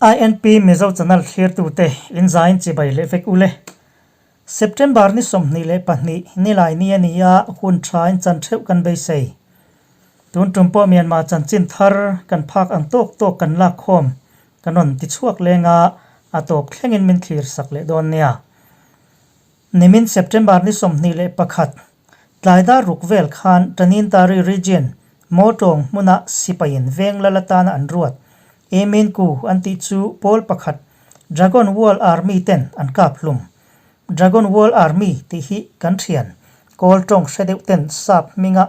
INP Mizo Channel thlirtute in zain chibai leh vek ule. September ni 22 nilai ni a ni a, hun tha in chan theuh kan beisei. Tun tum pawh Myanmar chanchin thar kan phak ang tawk tawk kan lak khawm kan rawn ti chhuak leng a, a tawp thlengin min thlir sak leh dawn nia. Nimin September ni 21, tlai dar ruk vel khan Tanintari Region, Mawtawng hmuna sipaiin veng lal atana an ruat Emin Ku an tih chu pawl pakhat Dragon Wall Army ten an kap hlum. Dragon Wall Army tih hi kan thian Kawl tawng hre deuh ten sap hminga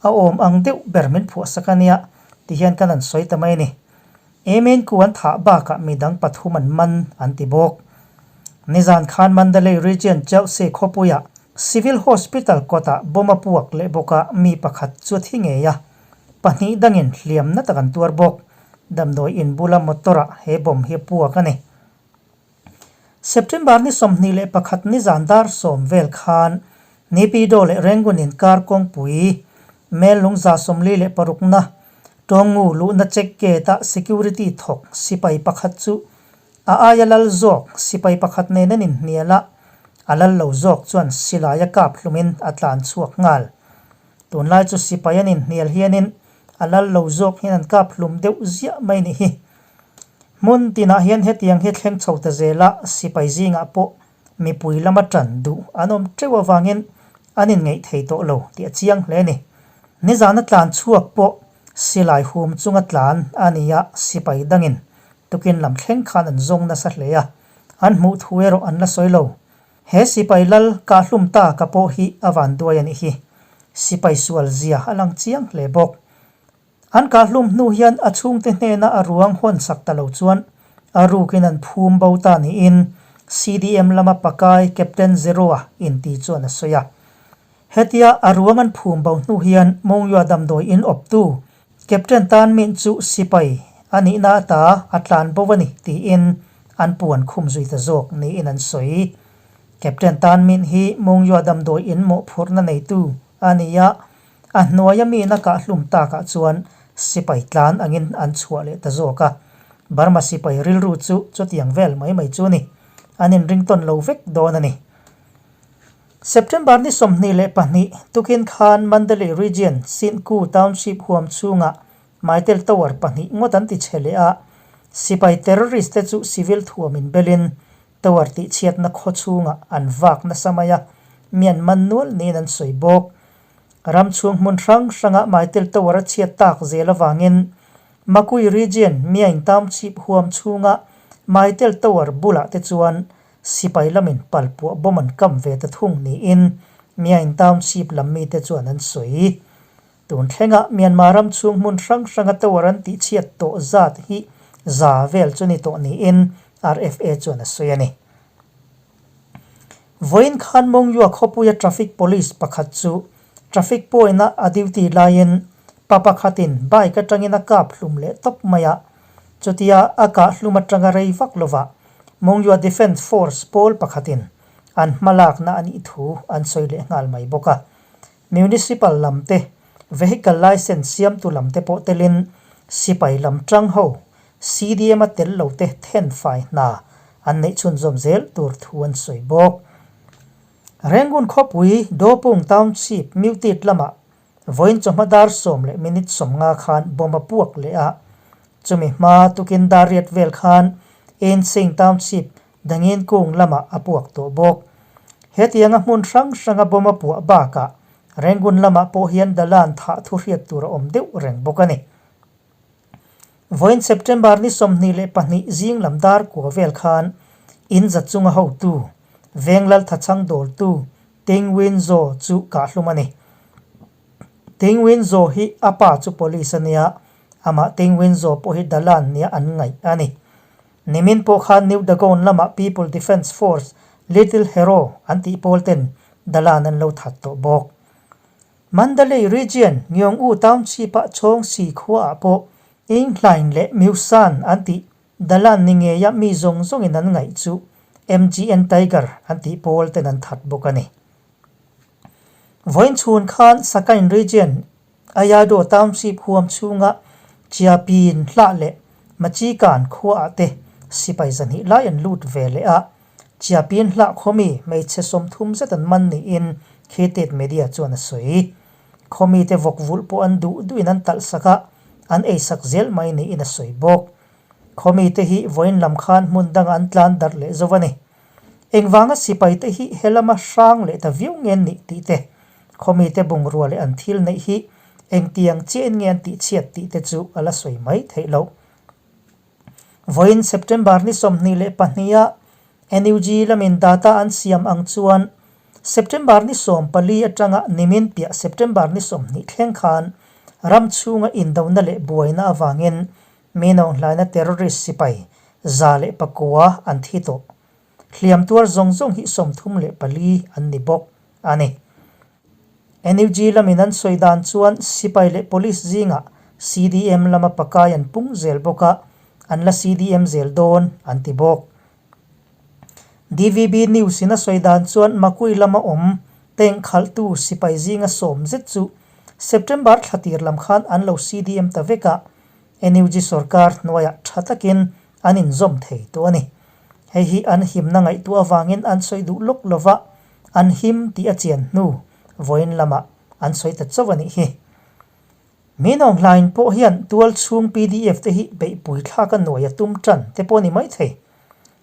a awm ang deuh ber min phuahsak a nia ti hian kan han sawi ta mai a ni. Amen ku an thah bakah midang pathum an man an ti bawk. Nizan khan Mandalay Region Chelsea khawpuiah Civil Hospital kawtah bomb a puak leh bawkah mi pakhat chu a thi ngei a, pahnih dangin hliamna tak an tuar bawk. Damdawi in bula motor-ah he bomb hi a puak a ni. September ni 21 nizan dar sawm vel khan Naypyidaw leh Rangoon inkar kawngpui mel lungza 46na Tawngu luhna check gate-a security thawk sipai pakhat chu a aia lal zawk sipai pakhat nen an inhnial a, a lal lo zawk chuan silai a kap hlumin a tlan chhuak nghal. Tunlai chu sipai an inhnial hianin a lal lo zawk hian an kap hlum deuh ziah mai nih hi. Hmun tinah hian hetiang hi thleng chho ta zela sipai zingah pawh mipui lama tan duh an awm teuh avangin an inngeih thei tawh lo tih a chiang hle a ni. Nizana tlan chhuak pawh silai hum chunga tlan a ni a, sipai dangin tukin lam thleng khan an zawng nasa hle a, an hmuh thu erawh an la sawi lo. He sipai lal kahhlum ta ka pawh hi a vanduai a nih hi. Sipai sual zia a lang chiang hle bawk. An kahhlum hnu hian a chhungte hnena a ruang hawn sak ta lo chuan a rukin an phum bo ta niin CDM lama pakai Captain Zeroa inti chuan a sawi a. Hetia a ruang an phum bo hnu hian Mongyua damdawi in awptu Captain Tan Min chu sipai a nihna ata a tlan bo a ni tiin an puan khum zui ta zawk niin an sawi. Captain Tan Min hi Mongyua damdawi in mawhphurhna neitu a ni a, A hnuaia miin a kahhlum takah chuan sipai tlan angin an chhuah leh ta zawk a. Burma sipai rilru chu chutiang vel mai mai chu a ni. An inring tawn lo vek dawn a ni. September ni 22 tukin khan Mandalay Region Sinku Township huam chhungah Mytel Tower pahnih ngawt an ti chhe leh a. Sipai terrorist te chu civil thuam inbelin Tower tihchhiatna khaw chhungah an vak nasa mai a, mi an man nual niin an sawi bawk. Ram chhung hmun hrang hrangah Mytel Tower a chhiat tak zel avangin Makui Region Myaing Township huam chhunga Mytel Tower bulah te chuan sipai lamin palpuah bomb an kam ve ta thung niin Myaing Township lam mite chuan an sawi. Tun thlengah Myanmar ram chhung hmun hrang hranga tower an tihchhiat tawh zat hi za vel chu ni tawh niin RFA chuan a sawi a ni. Vawiin khan Mongyua khawpuia traffic police pakhat chu traffic point-a a duty laiin pa pakhatin bike atangin a kap hlum leh tawp mai a, chutia a kah hlum atanga rei vak lovah Mongyua Defence Force pawl pakhatin an hmalakna a nih thu an sawi leh nghal mai bawk a. Municipal lam te, Vehicle Licence siamtu lam te pawh telin sipai lam tang ho CDM a tel lo te thenfai hna an neih chhunzawm zel tur thu an sawi bawk. Rangoon khawpui Dopung Township Mutit lamah vawiin chawhma dar sawm leh minute 50 khan bomb a puak leh a, chumi hma tukin dar riat vel khan Einsein Township Dangin kung lamah a puak tawh bawk. Hetianga hmun hrang hranga bomb a puah bakah Rangoon lamah pawh hian Dalan thah thu hriat tur a awm deuh reng bawk a ni. Vawiin September ni 22 zing lam dar kua vel khan in za chunga hotu, veng lal thachhang dawltu Ting Win Zaw chu kahhlum a ni. Ting Win Zaw hi a pa chu police a nia, amah Ting Win Zaw pawh hi Dalan nia an ngaih a ni. Nimin pawh khan New Dagon lamah People Defence Force Little Hero an tih pawl ten Dalan an lo that tawh bawk. Mandalay Region Ngyong U Township-ah Chawng Si khuaah pawh Inghlain leh Myusan an tih Dalan ni ngeia mi zawng zawngin an ngaih chu MGN Tiger an tih pawl ten an that bawk a ni. Vawiin chhun khan Sakain Region Ayado Township huam chhunga Chiapin hlah leh Machikan khuaah te sipai 200 lai an lut ve leh a, Chiapin hlah khawmi hmeichhe 30 zet an man niin Khitit Media chuan a sawi. Khawmite vawk vulh pawh an duh duhin an talh sak a, an ei sak zel mai niin a sawi bawk. Khawmite hi vawiin lam khan hmun dangah an tlan darh leh zo a ni. Engvanga sipaite hi he lama hrang leh ta viau nge an nih tih te, khawmite bungrua leh an thil neih hi engtiang chiahin nge an tihchhiat tih te chu a la sawi mai theih loh. Vawiin September ni 22 a NUG lamin data an siam ang chuan September ni 14 atanga nimin piah September ni 20 thleng khan ram chhunga indona leh buaina avangin Mino hlaina terrorist sipai 109 an thi tawh. Hliam tuar zawng zawng hi 34 an ni bawk a ni. NUG lamin an sawi dan chuan sipai leh police zingah CDM lama pakai an pung zel bawk a, an la CDM zel dawn an ti bawk. DVB News in a sawi dan chuan Makui lama awm tank khalhtu sipai zinga 10 zet chu September thla tir lam khan an lo CDM ta vek a, NUG sorkar hnuaiah tha takin an inzawm thei tawh a ni. Hei hi an himna ngaihtuah avangin an sawi duh lawk lova, an him tih a chian hnu vawiin lamah an sawi ta chauh a nih hi. Min awm hlain pawh hian tual chhung pdf te hi beihpui thlak a nuai a tum tan te pawh a ni maithei.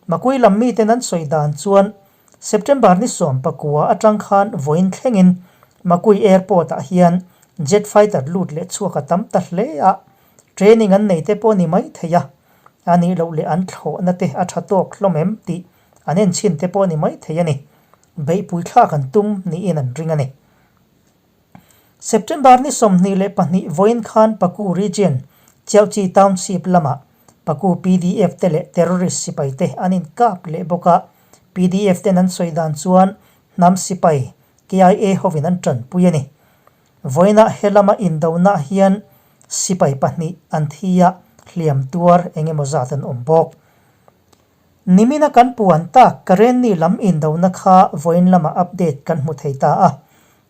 Makui lam miten an sawi dan chuan September ni 19 atang khan vawiin thlengin Makui Airport ah hian jet fighter lut leh chhuak a tam ta hle a, training an nei te pawh a ni maithei a, a nih loh leh an thlawhna te a tha tawk hlawm em tih an enchhin te pawh a ni maithei a ni. Beihpui thlak an tum niin an ring a ni. September ni 22 vawiin khan Paku Region, Chiauchi Township lamah Paku pdf te leh terrorist sipai te an inkap leh bawk a, pdf ten an sawi dan chuan hnam sipai KIA hovin an tanpui a ni. Vawiinah he lama indonaah hian sipai pahnih an thi a, hliam tuar eng emaw zat an awm bawk. Nimina kan puan tak Karenni lam indona kha vawiin lamah update kan hmu thei ta a.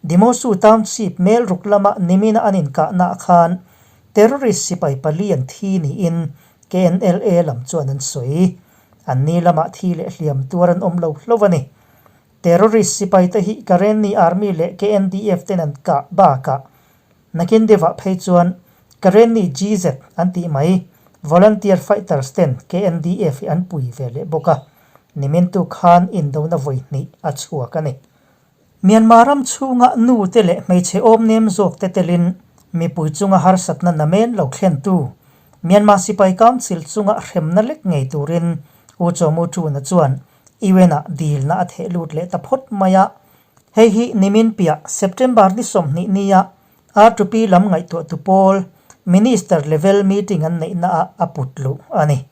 Dimosu Township mel ruk lama nimina an inkahnaah khan terrorist sipai pali an thi niin KNLA lam chuan an sawi. Anni lamah thi leh hliam tuar an awm lo hlauh a ni. Terrorist sipai te hi Karenni Army leh KNDF ten an kah bakah Nakin deuhah phei chuan Karenni GZ an tih mai, Volunteer Fighters ten KNDF hi an pui ve leh bawk a, nimintu khan indona vawi hnih a chhuak a ni. Myanmar ram chhunga nu te leh hmeichhe awm nem zawk te telin mipui chunga harsatna namen lo thlentu Myanmar Sipai Council chunga hremna lek ngei turin U Chaw Mu Tuna chuan UN-ah dilna a theh lut leh ta phawt mai a. Hei hi nimin piah September ni 20 nia R2P lam ngaihtuahtu pawl Minister level meeting an neihnaah a put luh a ni.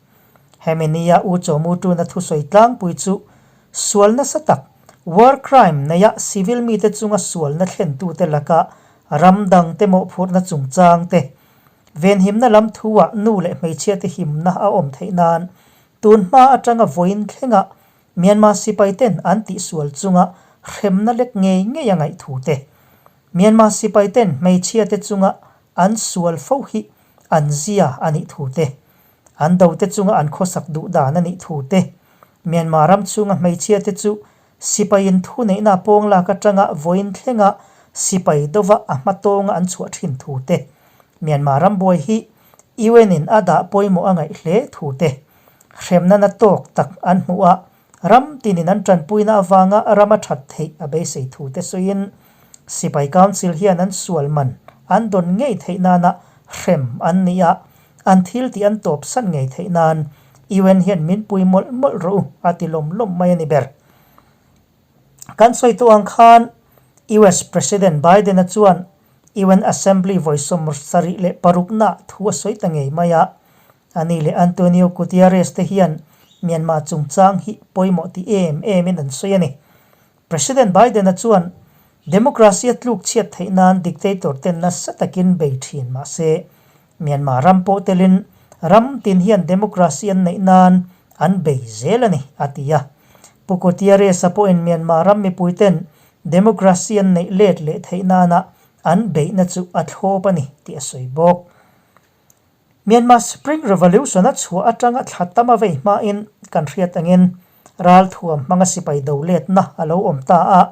Hemi nia U Chaw Mu Tuna thusawi tlangpui chu sual nasa tak, war crime neia civil mite chunga sualna thlentute laka ram dangte mawhphurhna chungchang te, venhimna lam thuah nu leh hmeichhiate himna a awm theih nan tun hma atanga vawiin thlenga Myanmar sipai ten an tihsual chunga hremna lek ngei ngei a ngaih thu te, Myanmar sipai ten hmeichhia te chunga an sual fo hi an zia a nih thu te, an do te chunga an khawsak duh dan a nih thu te, Myanmar ram chhunga hmeichhia te chu sipaiin thuneihna pawng lak atanga vawiin thlenga sipai dova a hmatawnga an chhuah thin thu te, Myanmar ram buai hi UN in a dah pawimawh a ngaih hle thu te. Hremna na tawk tak an hmuh a, ram tinin an tanpuina avanga ram a that theih a beisei thu te sawiin Sipai Council hian an sual man an dawn ngei theih nana hrem an ni a, an thil tih an tawpsan ngei theih nan UN hian min pui mawlh mawlh rawh u a ti lawm lawm mai a ni ber. Kan sawi tawh ang khan US President Biden-a chuan UN Assembly vawi 76 na thu a sawi ta ngei mai a, Ani leh Antonio Guterres te hian Myanmar chungchang hi pawimawh ti em em in an sawi a ni. President Biden-a chuan democracy a tluk chhiat theih nan dictator ten nasa takin bei thin mah se, Myanmar ram pawh telin ram tin hian democracy an neih nan an bei zel a ni, a ti a. Pu Guterres-a pawhin Myanmar ram mipui ten democracy an neih let leh theih nana an beihna chu a thlawp a ni tih a sawi bawk. Myanmar Spring Revolution a chhuah atanga thla tam a vei hmain kan hriat angin ralthuam hmanga sipai do letna a lo awm ta a.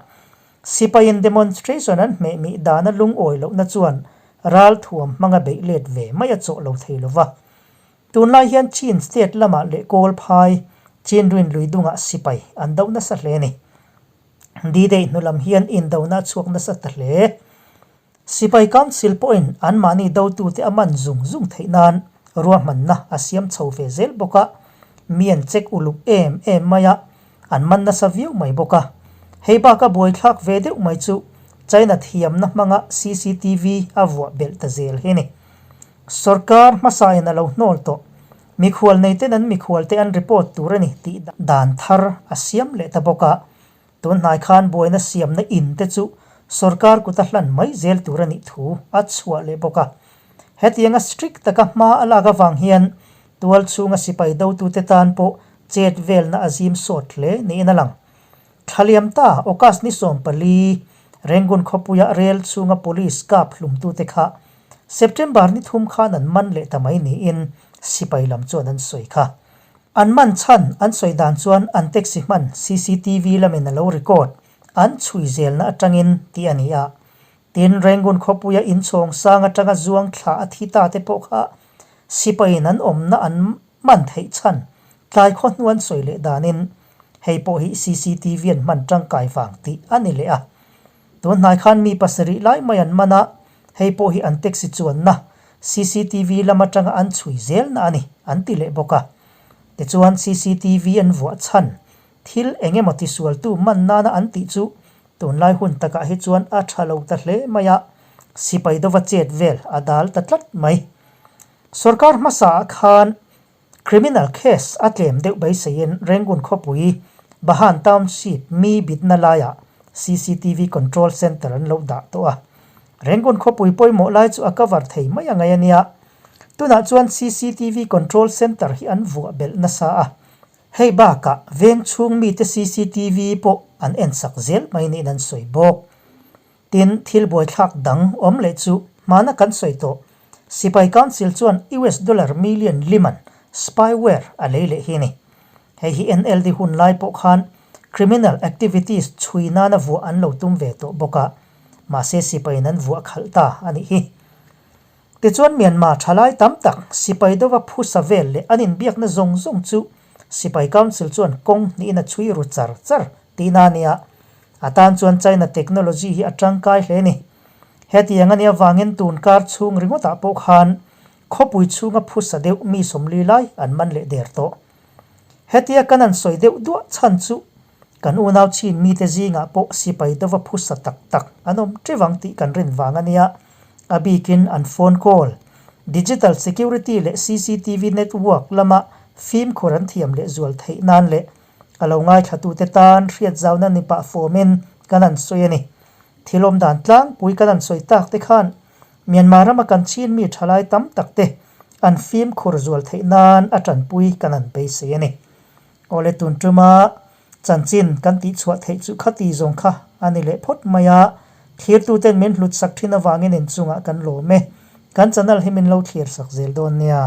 Sipaiin demonstration an hmeh mih dana lungawi lohna chuan ralthuam hmanga beih let ve mai a chawh lo thei lo va. Tunlai hian Chin state lamah leh Kawl phai, Chin rin lui dungah sipai an do nasa hle a ni. D-Day hnu lam hian indona a chhuak nasa ta hle. Sipai Council pawhin anmahni dotute a man zung zung theih nan ruahmanna a siam chho ve zel bawk a, mi an check uluk em em mai a, an man nasa viau mai bawk a. Hei baka buaithlak ve deuh mai chu China thiamna hmanga cctv a vuah belh ta zel hi a ni. Sorkar hmasain a lo hnawl tawh. Mikhual neiten an mikhualte an report tur a ni tih dan thar a siam leh ta bawk a. Tun hnai khan buaina siamna in te chu sorkar kuta hlan mai zel tur a nih thu a chhuah leh bawk a. Hetianga strict taka hma a lak avang hian tual chhunga sipai dotute tan pawh chet velna a zim sawt hle niin a lang. Thlaliam ta August ni 14, Rangoon khawpuia rel chhunga police kap hlumtute kha September ni thum khan an man leh ta mai niin sipai lam chuan an sawi kha. An man chhan an sawi dan chuan an taxi hman cctv lamin a lo record an chhui zelna atangin tih a ni a. Tin, Rangoon khawpuia inchhawng sang atanga zuang thla a thi ta te pawh kha sipaiin an awmna an man theih chhan tlai khaw hnu an sawi leh danin hei pawh hi cctv an hman tangkai vang tih a ni leh a. Tun hnai khan mi pasarih lai mai an man a, hei pawh hi an taxi chuanna cctv lam atanga an chhui zelna a ni an ti leh bawk a. Tichuan cctv an vuah chhan thil eng emaw tisualtu man nana an tih chu tunlai hun takah hi chuan a tha lo ta hle mai a, sipai dova chet vel a dal ta tlat mai. Sorkar hmasaah khan Criminal case a tlem deuh beiseiin Rangoon khawpui Bahan Township mi bitna laiah cctv control centre an lo dah tawh a. Rangoon khawpui pawimawh lai chu a cover thei mai a ngai a nia. Tunah chuan cctv control centre hi an vuah belh nasa a. Hei bakah veng chhung mite cctv pawh an ensak zel mai niin an sawi bawk. Tin, thil buaithlak dang awm leh chu hmana kan sawi tawh. Sipai Council chuan US dollar million liman spyware a lei leh hi a ni. Hei hi NLD hun lai pawh khan criminal activities chhui nana vuah an lo tum ve tawh bawk a, mahse sipaiin an vuah khalh ta a nih hi. Tichuan Myanmar thalai tam tak sipai deuha phusa vel leh an inbiakna zawng zawng chu Sipai Council chuan kawng hnihin a chhui ru char char tihna a nia. A tan chuan China technology hi a tangkai hle a ni. Hetiang a nih avangin tun kar chhung ringawtah pawh khan khawpui chhunga phusa deuh mi 40 lai an man leh der tawh. Hetia kan an sawi deuh duah chhan chu kan unau chin mite zingah pawh sipai deuha phusa tak tak an awm teuh ang tih kan rin vang a nia. A bikin an phone call, digital security leh cctv network lama fimkhur an thiam leh zual theih nan leh A lo ngaithlatute tan hriatzauna ni pah fawmin kan han sawi a ni. Thil awm dan tlangpui kan han sawi tak te khan Myanmar rama kan chin mi thalai tam tak te an fimkhur zual theih nan a tanpui kan han beisei a ni. Awle tun tuma chanchin kan tihchhuah theih chu khati zawng kha a ni leh phawt mai a, thlirtuten min hlut sak thin avangin inchungah kan lawm e. Kan channel hi min lo thlir sak zel dawn nia.